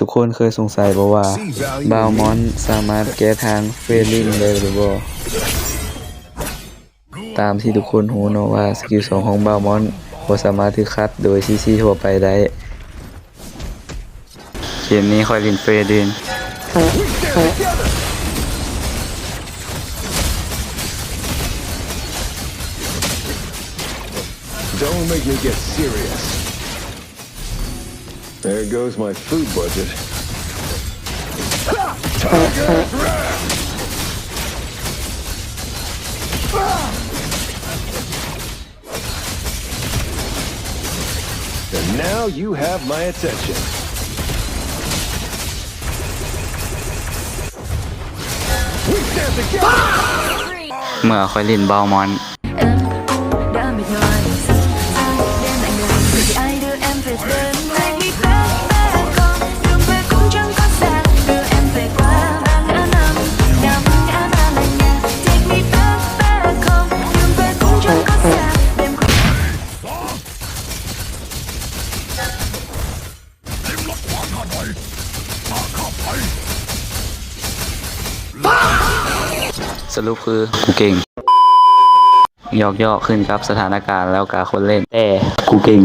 ທຸກຄົນເຄີຍສົງໄສບໍ່ວ່າ ບ່າວມອນສາມາດແກ້ທາງເຟລິນໄດ້ຫຼືບໍ່? ຕາມທີ່ທຸກຄົນຮູ້ເນາະວ່າ ສະກິວສອງຂອງບ່າວມອນບໍ່ສາມາດຖືກຂັດໂດຍຊີຊີທົ່ວໄປໄດ້. ເກມນີ້ຂ້ອຍຫຼິ້ນເຟລິນ. Don't make me get serious. There goes my food budget. Tiger Breath! And now you have my attention. We stand together! ເມື່ອຂ້ອຍຫຼິ້ນບ່າວມອນ.ສະຫຼຸບຄືກູເກັ່ງ. ຫຍອກໆ ຂຶ້ນກັບສະຖານະການແລ້ວກະຄົນຫຼິ້ນ ແຕ່ກູເກັ່ງ.